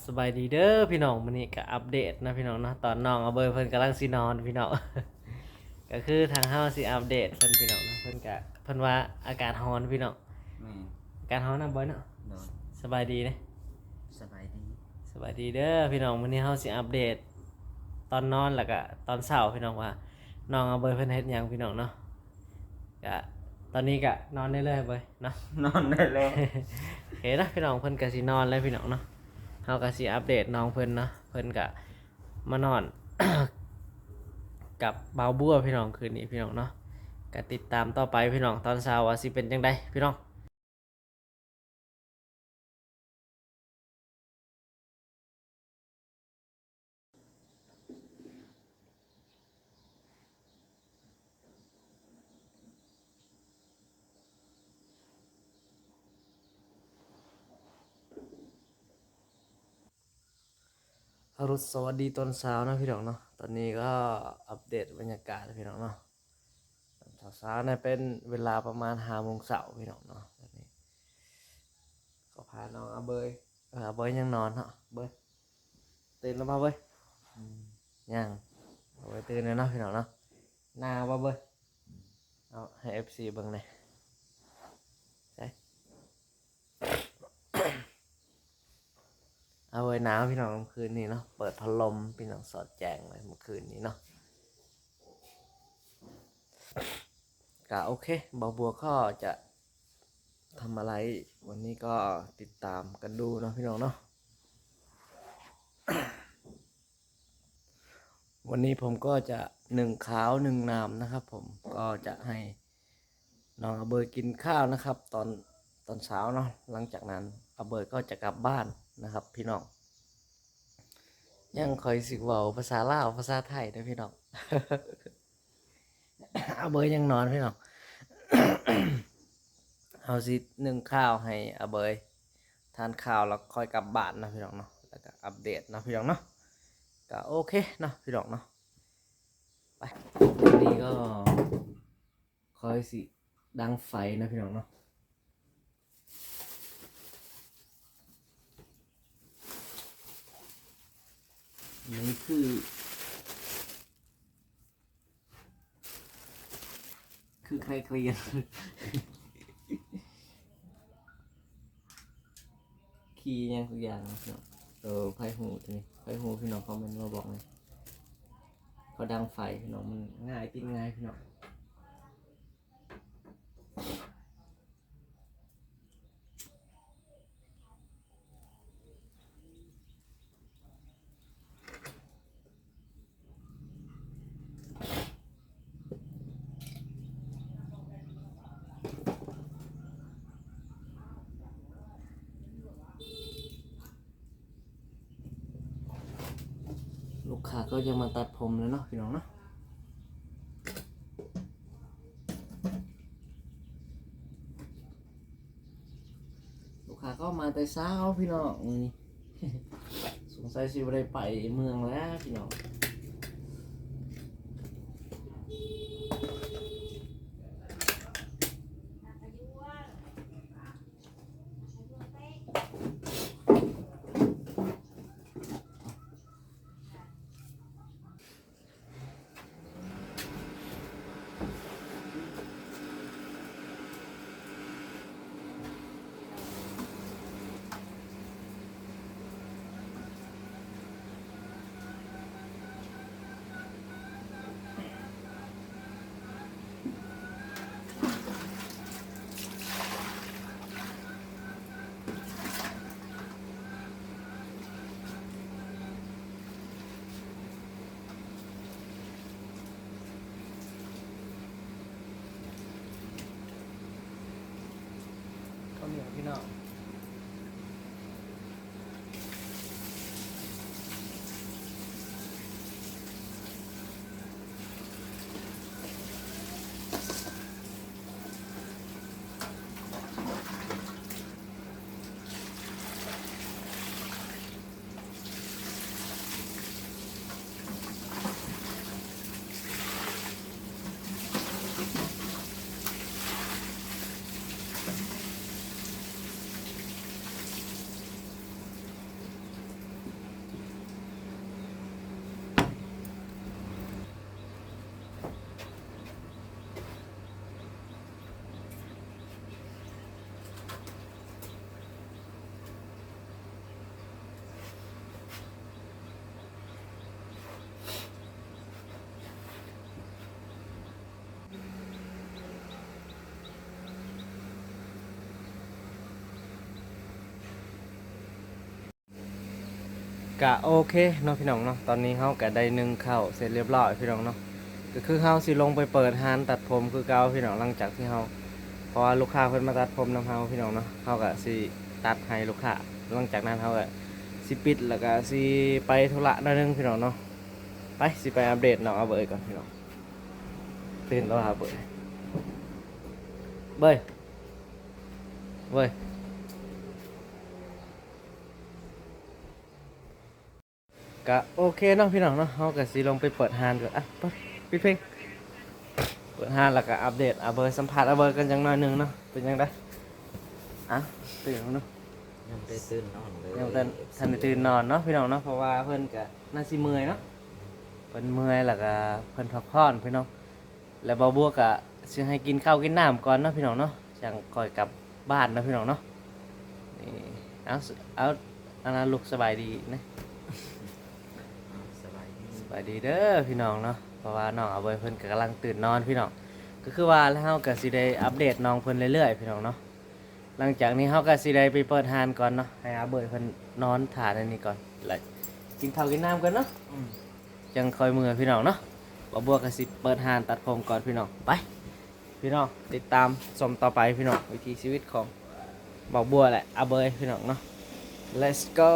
ສະບາຍດີເດີພີ່ນ້ອງ, ມື້ນີ້ກະອັບເດດເນາະພີ່ນ້ອງເນາະ, ຕອນນ້ອງອາເບີຍເພິ່ນກຳລັງຊິນອນພີ່ນ້ອງ. ກະຄືທາງເຮົາຊິອັບເດດເພິ່ນພີ່ນ້ອງເນາະ, ເພິ່ນກະ ເພິ່ນວ່າອາກາດຮ້ອນພີ່ນ້ອງ. ແມ່ນ ອາກາດຮ້ອນນະເບີຍເນາະ. ໂດຍ ສະບາຍດີເດ້. ສະບາຍດີ ສະບາຍດີເດີພີ່ນ້ອງ, ມື້ນີ້ເຮົາຊິອັບເດດຕອນນອນ ແລ້ວກະຕອນເຊົ້າພີ່ນ້ອງ ວ່ານ້ອງອາເບີຍເພິ່ນເຮັດຫຍັງພີ່ນ້ອງເນາະ. ກະຕອນນີ້ກະນອນໄດ້ເລີຍເບີຍເນາະ, ນອນໄດ້ແລ້ວ. ໂອເຄເນາະພີ່ນ້ອງ, ເພິ່ນກະຊິນອນແລ້ວພີ່ນ້ອງເນາະ, ເຮົາກະຊິອັບເດດນ້ອງເພິ່ນເນາະ. ເພິ່ນກະມານອນກັບບ່າວບົວພີ່ນ້ອງ ຄືນນີ້ພີ່ນ້ອງເນາະ. ກະຕິດຕາມຕໍ່ໄປພີ່ນ້ອງ, ຕອນເຊົ້າວ່າຊິເປັນຈັ່ງໃດພີ່ນ້ອງ. ອະລຸນສະຫວັດດີຕອນເຊົ້າເນາະພີ່ນ້ອງເນາະ, ຕອນນີ້ກໍອັບເດດບັນຍາກາດພີ່ນ້ອງເນາະ. ຕອນເຊົ້າໆນີ້ເປັນເວລາປະມານຫ້າໂມງເຊົ້າພີ່ນ້ອງເນາະ. ຕອນນີ້ກໍພານ້ອງອາເບີຍ ເອີ ອາເບີຍຍັງນອນເນາະ, ເບີຍ ຕື່ນແລ້ວບໍ່ເບີຍ? ອືມ ຍັງ ອາເບີຍຕື່ນແລ້ວເນາະພີ່ນ້ອງເນາະ. ໜາວບໍ່ເບີຍ? ເອົາໃຫ້ເອັຟຊີເບິ່ງແດ່ ໃສ ອາເບີຍໜາວພີ່ນ້ອງ ຄືນນີ້ເນາະ, ເປີດພັດລົມພີ່ນ້ອງ ສອດແຈ້ງເລີຍມື້ຄືນນີ້ເນາະ. ກະໂອເຄ ບ່າວບົວກໍຈະທຳອະໄລ ວັນນີ້ກໍຕິດຕາມກັນດູເນາະພີ່ນ້ອງເນາະ. ວັນນີ້ຜົມກໍຈະໜຶ້ງຂາວໜຶ້ງໜາມນະຄັບຜົມ, ກໍຈະໃຫ້ນ້ອງອາເບີຍກິນຂ້າວນະຄັບ ຕອນ ຕອນເຊົ້າເນາະ. ຫຼັງຈາກນັ້ນອາເບີຍກໍຈະກັບບ້ານນະຄັບພີ່ນ້ອງ. ຍັງຂ້ອຍຊິເວົ້າພາສາລາວ ພາສາໄທເດີພີ່ນ້ອງ. ອາເບີຍຍັງນອນພີ່ນ້ອງ, ເຮົາຊິໜຶ້ງຂ້າວໃຫ້ອາເບີຍທານຂ້າວ ແລ້ວຄ່ອຍກັບບ້ານເນາະພີ່ນ້ອງເນາະ, ແລ້ວກະອັບເດດເນາະພີ່ນ້ອງເນາະ. ກະໂອເຄເນາະພີ່ນ້ອງເນາະ, ໄປ. ນີ້ກໍຄ່ອຍຊິດັງໄຟເນາະພີ່ນ້ອງເນາະ. ນີ້ຄື ຄືໄຄເຄລຽນ ຄີຫຍັງສັກຢ່າງເນາະ. ເອີ ໃຜຮູ້ຕົວນີ້ ໃຜຮູ້ພີ່ນ້ອງຄອມເມັນມາບອກແດ່. ເຂົາດັງໄຟພີ່ນ້ອງ, ມັນງ່າຍ ຕິດງ່າຍພີ່ນ້ອງ. ລູກຄ້າກໍຈະມາຕັດຜົມແລ້ວເນາະ ພີ່ນ້ອງເນາະ. ລູກຄ້າກໍມາແຕ່ເຊົ້າພີ່ນ້ອງມື້ນີ້, ສົງໄສຊິບໍ່ໄດ້ໄປເມືອງແລ້ວພີ່ນ້ອງ. ເຂົ້າໜຽວພີ່ນ້ອງ. ເ ກະໂອເຄເນາະພີ່ນ້ອງເນາະ ຕອນນີ້ເຮົາກະໄດ້ໜຶ້ງເຂົ້າເສັດລຽບຮ້ອຍພີ່ນ້ອງເນາະ ກະຄືເຮົາຊິລົງໄປເປີດຮ້ານຕັດຜົມຄືເກົ່າພີ່ນ້ອງ ຫຼັງຈາກທີ່ເຮົາ ເພາະວ່າລູກຄ້າເພິ່ນມາຕັດຜົມນຳເຮົາພີ່ນ້ອງເນາະ ເຮົາກະຊິຕັດໃຫ້ລູກຄ້າ ຫຼັງຈາກນັ້ນເຮົາກະຊິປິດ ແລ້ວກະຊິໄປທຸລະໜ້ອຍໜຶ່ງພີ່ນ້ອງເນາະ ໄປ ຊິໄປອັບເດດນ້ອງອາເບີຍກ່ອນພີ່ນ້ອງ ຕື່ນແລ້ວອາເບີຍ ເບີຍ ເບີຍ. ກະໂອເຄເນາະພີ່ນ້ອງເນາະ ເຮົາກະຊິລົງໄປເປີດຮ້ານກ່ອນ ອ່ະ ປິດເພງ ເປີດຮ້ານແລ້ວກະອັບເດດອາເບີຍ ສຳພາດອາເບີຍກັນຈັກໜ້ອຍໜຶ່ງເນາະ ເປັນຈັ່ງໃດ ອ່ະ ຕື່ນແລ້ວເນາະ ຍັງບໍ່ໄດ້ຕື່ນນອນເລີຍ ຍັງບໍ່ທັນ ເອັຟຊີ ທັນໄດ້ຕື່ນນອນເນາະພີ່ນ້ອງເນາະ ເພາະວ່າເພິ່ນກະໜ້າຊິເມື່ອຍເນາະ ເພິ່ນເມື່ອຍແລ້ວກະເພິ່ນພັກຜ່ອນພີ່ນ້ອງ ແລ້ວບ່າວບົວກະຊິໃຫ້ກິນເຂົ້າກິນນ້ຳກ່ອນເນາະພີ່ນ້ອງເນາະ ຈັ່ງຄ່ອຍກັບບ້ານເນາະພີ່ນ້ອງເນາະ ນີ້ ເອົາ ເອົາ ອັນນັ້ນລູກສະບາຍດີນະ ສະບາຍດີ ສະບາຍດີເດີພີ່ນ້ອງເນາະ ເພາະວ່ານ້ອງອາເບີຍເພິ່ນກະກຳລັງຕື່ນນອນພີ່ນ້ອງ ກະຄືວ່າແລ້ວ ເຮົາກະຊິໄດ້ອັບເດດນ້ອງເພິ່ນເລື້ອຍໆພີ່ນ້ອງເນາະ ຫຼັງຈາກນີ້ເຮົາກະຊິໄດ້ໄປເປີດຮ້ານກ່ອນເນາະ ໃຫ້ອາເບີຍເພິ່ນນອນຖ້າໃນນີ້ກ່ອນ ແລ້ວກິນເຂົ້າກິນນ້ຳກ່ອນເນາະ ອືມ ຈັ່ງຄ່ອຍເມືອພີ່ນ້ອງເນາະ ບ່າວບົວກະຊິເປີດຮ້ານຕັດຜົມກ່ອນພີ່ນ້ອງ ໄປ ພີ່ນ້ອງຕິດຕາມຊົມຕໍ່ໄປພີ່ນ້ອງ ວິຖີຊີວິດຂອງບ່າວບົວ ແລະ ອາເບີຍພີ່ນ້ອງເນາະ Let's go.